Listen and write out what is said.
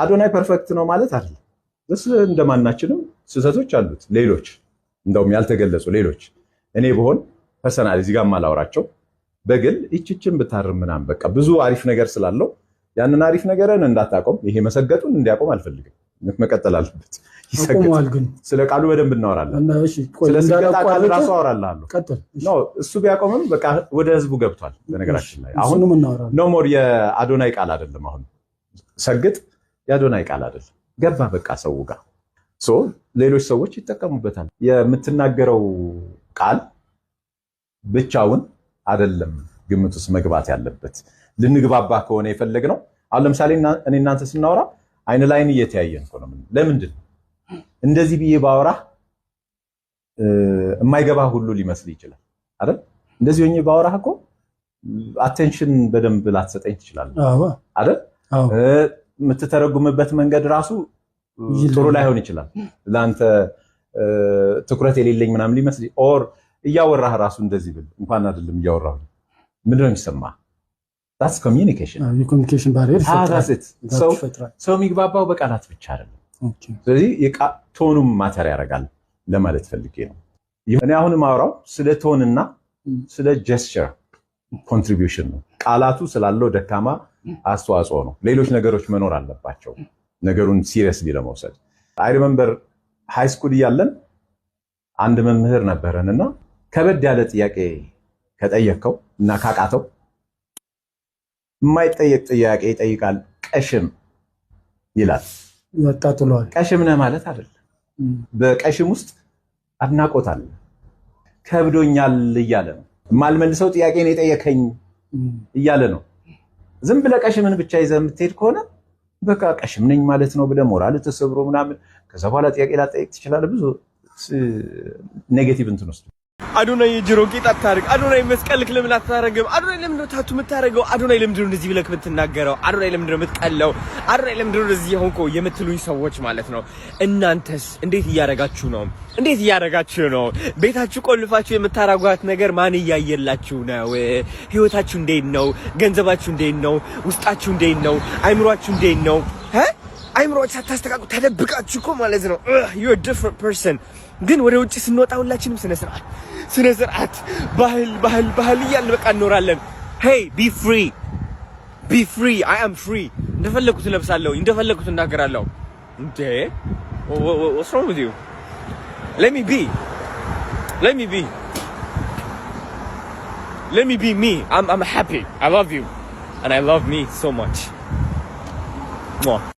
አዶናይ perfect ነው ማለት አይደለም። እንደማናችንም ስህተቶች አሉት። ሌሎች እንደውም ያልተገለጹ፣ ሌሎች እኔ ብሆን personally እዚህ ጋር ማላወራቸው፣ በግል ይችችን ብታርም ምናምን፣ በቃ ብዙ አሪፍ ነገር ስላለው ያንን አሪፍ ነገርን እንዳታቆም፣ ይሄ መሰገጡን እንዲያቆም አልፈልግም። መቀጠል አለበት። አቁመዋል ግን። ስለ ቃሉ በደንብ እናወራለን። እሺ፣ ቆይ ስለ ስገጣ ቃል እንዳላቋርጥ ራሱ አወራልሃለሁ። ቀጥል። እሺ፣ No፣ እሱ ቢያቆምም በቃ ወደ ህዝቡ ገብቷል። በነገራችን ላይ አሁን እሱንም እናወራለን። No more የአዶናይ ቃል አይደለም። አሁን ሰግጥ የአዶናይ ቃል አይደለም። ገባ በቃ ሰው ጋር፣ so ሌሎች ሰዎች ይጠቀሙበታል። የምትናገረው ቃል ብቻውን አይደለም ግምት ውስጥ መግባት ያለበት። ልንግባባ ከሆነ የፈለግነው፣ አሁን ለምሳሌ እኔ እናንተ ስናወራ አይን ላይን እየተያየን እኮ ነው። ለምንድን ነው? እንደዚህ ብዬ ባወራህ የማይገባ ሁሉ ሊመስል ይችላል አይደል? እንደዚህ ሆኜ ባወራህ እኮ attention በደንብ ላትሰጠኝ ትችላለህ አይደል? አዎ። የምትተረጉምበት መንገድ ራሱ ጥሩ ላይሆን ይችላል። ለአንተ ትኩረት የሌለኝ ምናምን ሊመስል፣ or እያወራህ ራሱ እንደዚህ ብል እንኳን አይደለም፣ እያወራሁ ምንድን ነው የሚሰማህ? That's communication። የ communication barrier ይፈጥራል። ሰው ይፈጥራል። ሰው የሚግባባው በቃላት ብቻ አይደለም። ስለዚህ tone ኑም matter ያደርጋል ለማለት ፈልጌ ነው። እኔ አሁን የማወራው ስለ tone ና ስለ gesture contribution ነው። ቃላቱ ስላለው ደካማ አስተዋጽኦ ነው። ሌሎች ነገሮች መኖር አለባቸው ነገሩን seriously ለመውሰድ። I remember high school እያለን አንድ መምህር ነበረን እና ከበድ ያለ ጥያቄ ከጠየቅከው እና ካቃተው የማይጠየቅ ጥያቄ ይጠይቃል። ቀሽም ይላል። ያጣጥለዋል። ቀሽም ነህ ማለት አይደለም። በቀሽም ውስጥ አድናቆት አለ። ከብዶኛል እያለ ነው። የማልመልሰው ጥያቄ ነው የጠየከኝ እያለ ነው። ዝም ብለህ ቀሽምን ብቻ ይዘህ የምትሄድ ከሆነ በቃ ቀሽም ነኝ ማለት ነው ብለህ ሞራል ተሰብሮ ምናምን ከዛ በኋላ ጥያቄ ላጠይቅ ትችላለህ። ብዙ negative እንትን ውስጥ አዶናይ የጆሮ ጌጥ አታርግ። አዶናይ መስቀልክ ለምን አታረግም? አዶናይ ለምንድን ነው tattoo የምታደርገው? አዶናይ ለምንድን ነው እንደዚህ ብለህ የምትናገረው? አዶናይ ለምንድን ነው የምትቀለው? አዶናይ ለምንድን ነው እንደዚህ የሆንከው የምትሉኝ ሰዎች ማለት ነው። እናንተስ እንዴት እያደረጋችሁ ነው? እንዴት እያደረጋችሁ ነው? ቤታችሁ ቆልፋችሁ የምታረጓት ነገር ማን እያየላችሁ ነው? ህይወታችሁ እንዴት ነው? ገንዘባችሁ እንዴት ነው? ውስጣችሁ እንዴት ነው? አይምሯችሁ እንዴት ነው? አይምሮች ሳታስተካክሉ ተደብቃችሁ እኮ ማለት ነው። You're a different person። ግን ወደ ውጭ ስንወጣ ሁላችንም ስነ ስርዓት፣ ስነ ስርዓት፣ ባህል፣ ባህል፣ ባህል እያልን በቃ እንኖራለን። Hey, be free, be free። I am free። እንደፈለኩት እለብሳለሁ፣ እንደፈለኩት እናገራለሁ። እንዴ፣ what's wrong with you? Let me be, let me be, let me be me. I'm happy. I love you and I love me so much.